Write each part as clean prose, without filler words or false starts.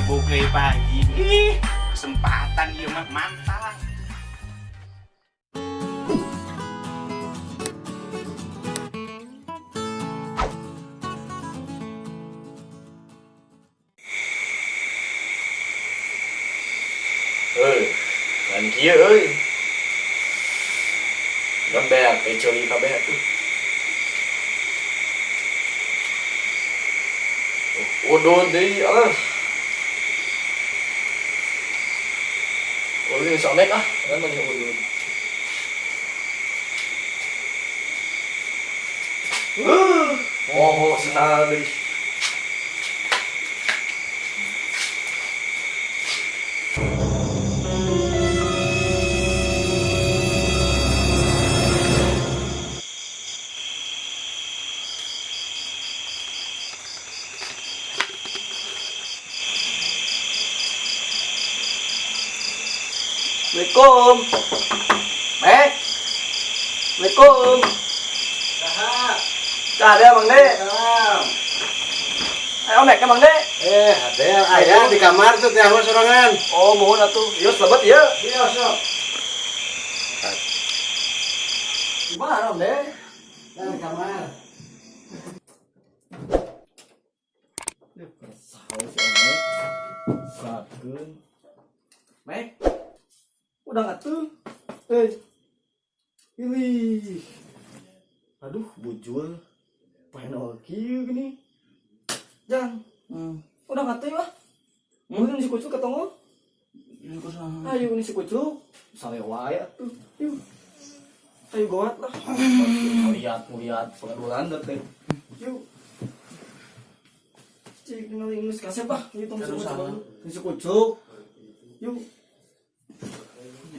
Sibuk euy Pak Haji. Ih, kesempatan ieu mah mantap. Heuh, ngan kieu euy. Gember teh ceuli kabeh atuh. Udud deui alah. Ulin somek ah, kan mah udud. Oh, senal deui. Assalamualaikum. Mek. Assalamualaikum. Saha? Cah ada Bang De. Salam. Ayo Mek, Bang De. Ada aya di kamar tuh teh sorangan. Oh, mohon atuh. Yo selamat ya. Iya, sok. Gimana Om De? Nah, di kamar. Duh, kesal si Om Mek. Sakeun. Mek. Udah atuh. Ini. Aduh, bujul. Penol kieu gini. Jang. Udah atuh lah. Mungkin si kucuk ketemu. Ayo ini si kucuk. Sale wae atuh. Yuk. Ayo goat lah. Ngeliat pengadulan teh. Yuk. Cik ningali geus kasep ah, ieu tong si kucuk. Yuk.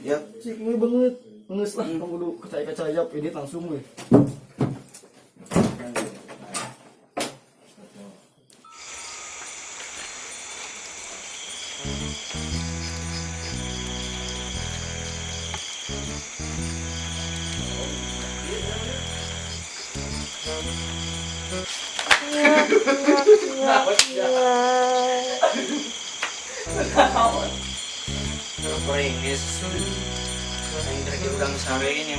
Ya, Cik ini banget. Ngeus lah, kamu kudu kacaya-kacaya ini langsung we. Ringis. Yang dari udang sare ini.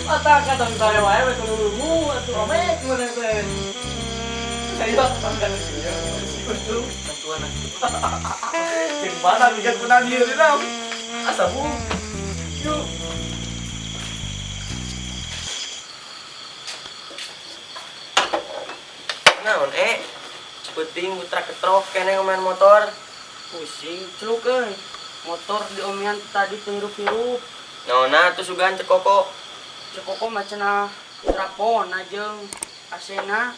Mata kata sare wae we kudu lumu atuh omek mana teh. Saya tangkan si kucuk. Tentuan Jeung mana bikin kunang ieu dina. Asa bu. Yuk. Naon Penting putra ketrok kene main motor. Pusing celuk euy. Motor diomian tadi teu hirup-hirup. Naonna atuh sugan cek koko. Cek koko mah cenah trapona jeung asena.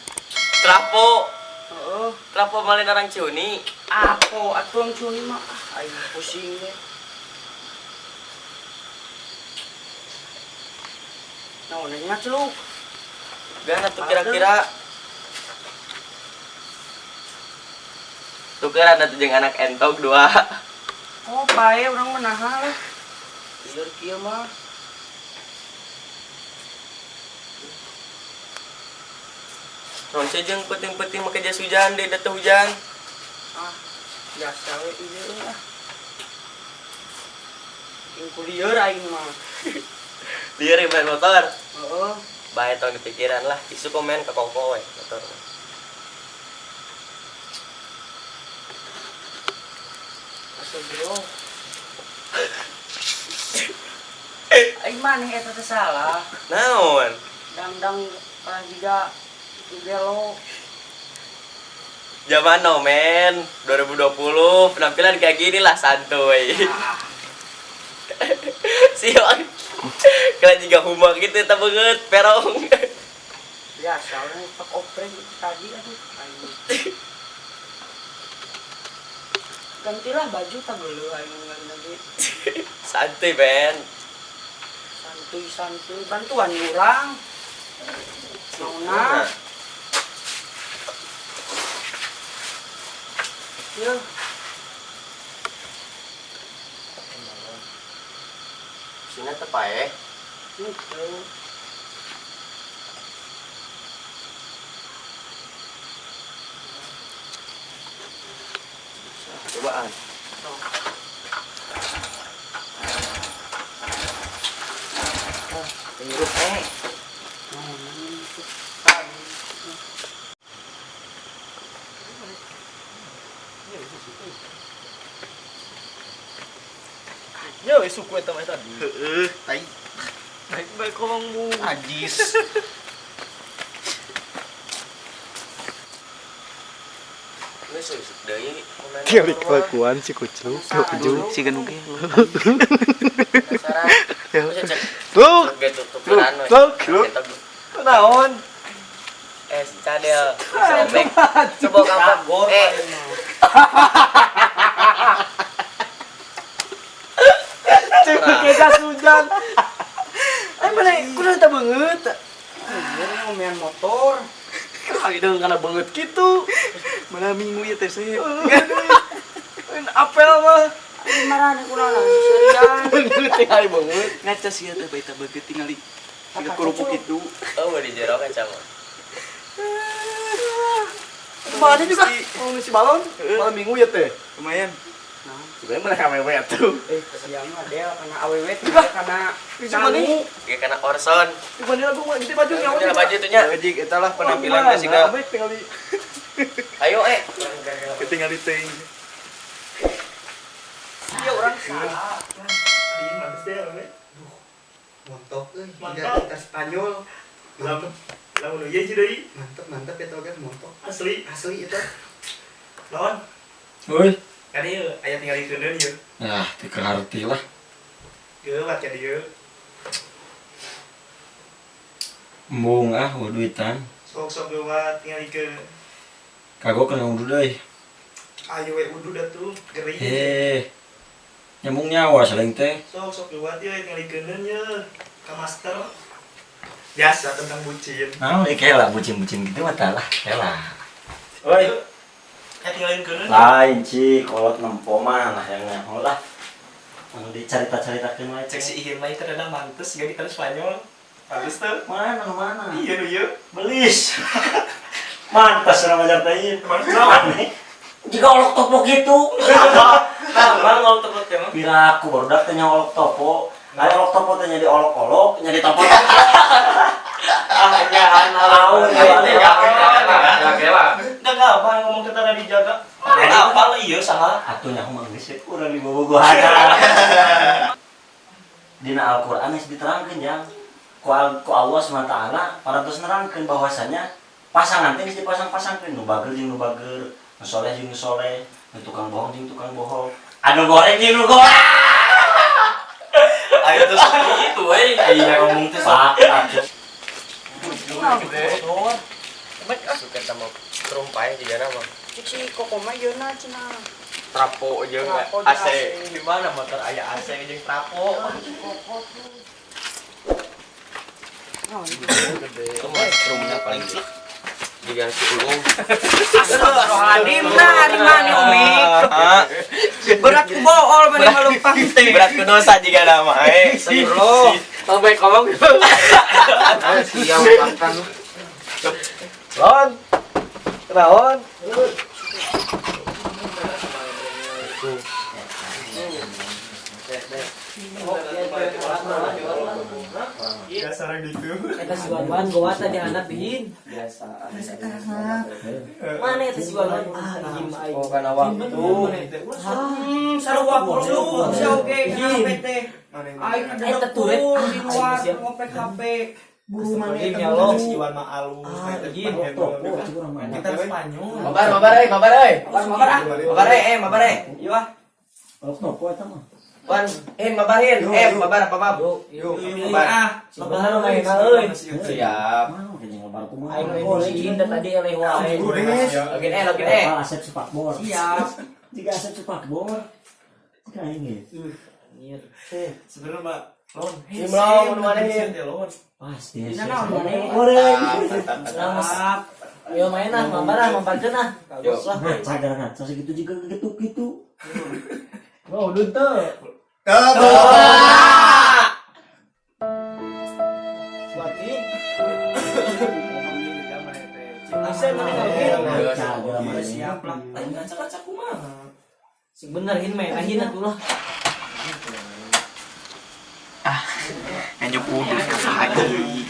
Trapo. Heeh. Trapo malin orang Ciuni. Apo atuh orang Ciuni mah ah aing pusing ge. Naonna nya celuk. Gan atuh kira-kira tukeran atuh jeung anak entog dua. Oh, bae urang mah naha lah. Lieur kieu mah. Naon sih jeung peuting-peuting make jas hujan deui da teu hujan. Ah, biasa we ieu ah. Jeung kulieur aing mah. Lieur main motor. Heeh. Bae tong dipikiran lah, isu komen ke koko we motor. Bro. Aing maneh eta teh salah. Naon? Dangdang jiga gelo. Zaman now men, 2020 penampilan kayak gini lah santuy. Ah. Siok. Kalian juga humor gitu eta banget perong. Biasa orang pak opreng tadi aduh aing. Gantilah baju tak geuleuh aing ganti. Santuy, Ben. Santuy-santuy bantuan urang. Naonna? Yo. Sina teh paeh. Henteu. Cobaan. Ah, hirup eh. Ya, suku eta mah tadi. Heeh, tai. Baik kolongmu. Ajis. Geus isuk deui. Tinggal kelakuan si kucluk, kucluk. Si genuge. Penasaran. Luk, Luk, luk, luk. Naon? Eh, si Cadel, sobek. Coba kapan? Eh, Cek jas hujan. Ai mana kudu eta beungeut. Anjir ngomean motor. Kali deung kana beungeut kitu. Mana minggu ya teh saya. Apel mah. Marah kurang lah serian. Beungeut teh ai beungeut. Ngaca sih ya teh baita beungeut tingali. Tiga kerupuk itu. oh di jero kaca mah. Mana juga mau ngisi balon malam minggu ya teh. Lumayan. Sebenarnya mana awewe atuh. Eh, siang mah del kana awewe teh kana Cuma nih, Ge kana Orson. cuma nih lagu mah gitu baju nyawa Udah baju tuh nya. Wajik eta lah penampilan teh siga Abek tinggal di Ayo eh. ketinggal di teuing. Iya orang salah. Montok euy, gitar Spanyol. Mantep, Lamun ieu sih deui. mantep, mantep eta oge montok. Asli. Asli eta. Lawan. Woi. Kan ieu aya tinggal dikeundeun ieu. Ah, teu kaharti lah. Geuwat ka dieu. Embung ah, eueuh duitan. Sok-sok geuwat tinggal dikeun. Kagok kana udud euy. Ayo we udud atuh, gering. Eh. Nyambung nyawa saling teh. Sok-sok geuwat ieu tinggal dikeundeun ye. Ka master. Biasa tentang bucin. Nah, kela bucin-bucin gitu mah tah lah, kela. Oi, Aya tinggalin keundeun. lain ci, kolot nempo mah lah yang nyaho lah. Anu dicarita-caritakeun wae. Cek si Ihin mah itu adalah mantes gak gitar Spanyol. Pantes tuh. Mana mana? Iya nu ieu. Belis. Mantas nama teh ieu. Mantas. Mana? Jika olok topo gitu. Nah, bang ngomong tepuk teh mah. Piraku barudak teh nya olok topo. Aya olok topo teh nya diolok-olok, nya ditopo-topo. Ah, nyaan Tahu, ya. Enggak apa ngomong kita tadi dijaga. Mana apa lah iya saha. Atuh nyaho mah geus we urang dibobogohan. Dina Al-Qur'an geus diterangkeun jang. Ku Allah SWT parantos nerangkeun bahwasanya pasangan teh geus dipasang-pasangkeun nu bager jeung nu bager, nu soleh jeung nu soleh, nu tukang bohong jeung tukang bohong, anu goreng jeung nu goreng. Ayo terus gitu we. Iya ngomong teh Fakta. Cuk. Suka sama terumpai juga nama. Cik si koko mah yeuna cenah. Trapo jeung Trapo jeung AC. AC. Di mana motor aya AC jeung trapo. Koko tuh. Naon? Itu mah strumnya paling sih. Juga si ulung. Astagfirullahaladzim, nah di mana Umi? Berat ku bool mana malumpang teh. Berat ku dosa jika nama eh. Astagfirullah. Sampai ngomong. Siang makan. Lon. Naon? Dasar gitu. Eta si Wan-Wan goa tadi handap bihin. Biasa. Mana eta si Wan-Wan? Ah, ieu mah aing. Oh, kana waktu. Sarua kudu sia oge kana HP teh. Aing Eta turet. di luar ngopek HP. Buru mana Iya, eta buru. Si Iwan mah alus, Ah, teh iya. Gitar Spanyol. Mabar, mabar euy, mabar euy. Mabar ah. Mabar euy, eh mabar euy. Iya ah. Olok topo eta mah. Wan, eh mabarin, eh mabar apa bab? Yuk, Mabar. ah. Lebaran main euy. Siap. Mau kayaknya lebar kumaha. Aing lain sieun da tadi eleh wae. Login eh, login eh. Apa Asep sepakbor. Siap. Jika Asep sepakbor. Jika aing ge. Anjir. Sebenarnya mah lon. Sim lon, mana nih? Lon. Pasti. Dina naon mana? Goreng. Siap. Yo main ah, mabar ah, mabarkeun ah. Yo. Kagok lah. Ngaca gara ngaca segitu juga gitu gitu. Oh, udun teu. Suati. Asep mana ngalogin? Ngaca gara mana? Siap lah. Lain ngaca-ngaca kumaha. Sing bener hin mah hin atuh lah. Ah, nganyuk udut Haji.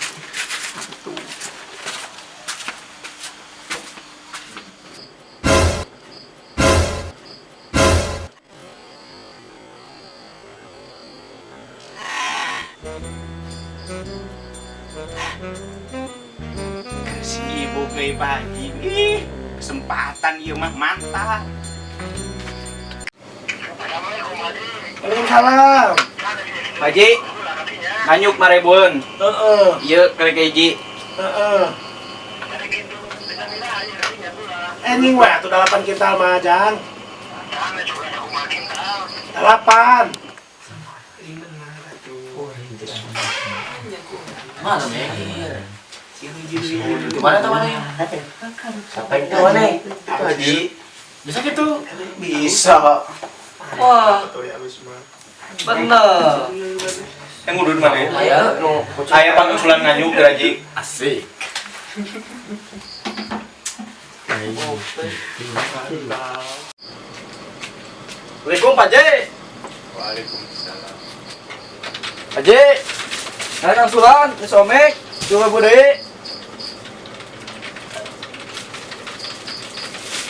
Sibuk nih pagi. Ih, kesempatan ieu mah mantap. Waalaikumsalam. Haji, nganyuk marebueun. Heeh. Ieu karek hiji. Heeh. Anjing we atuh 8 kintal mah, Jang. 8. Mana mikir? Gimana tuh mana? Siapa yang tahu nih? Haji. Bisa gitu? Bisa. Wah. Bener. Yang udut mana ya? Aya nu Aya pangusulan nganyuk Haji. Asik. Assalamualaikum Pak J. Waalaikumsalam. Pak J. Kalian angsulan, somek, coba budaya.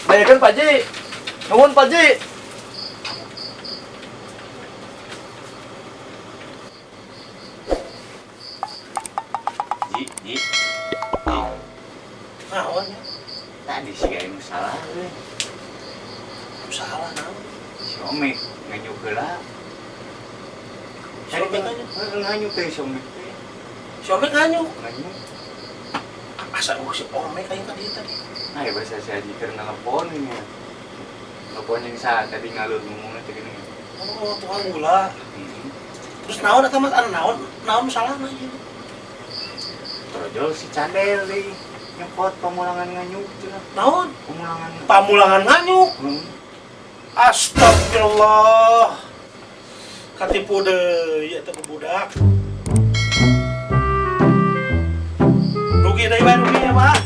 Bayarkan Pak Ji. Nuhun Pak Ji. Ji, Ji. Naon ya? Tadi sih kayak nu salah euy. Nu salah naon? Si Omek nganyuk heula. Si Omek nganyuk. Heeh, nganyuk teh si Omek teh. Si Omek nganyuk. Nganyuk. Asa si Omek aing tadi tadi. Nah, ya bahasa si Haji keur nelpon ini. Nelpon yang saat tadi ngalur ngomongnya teh gini. Oh, tukang gula. Terus naon eta mas anu naon? Naon salah mah ieu? Trojol si Cadel deui nyepot pamulangan nganyuk cenah. Naon? Pamulangan. Pamulangan nganyuk. Astagfirullah. Katipu deui eta budak. Rugi deui bae rugi ya, Pak.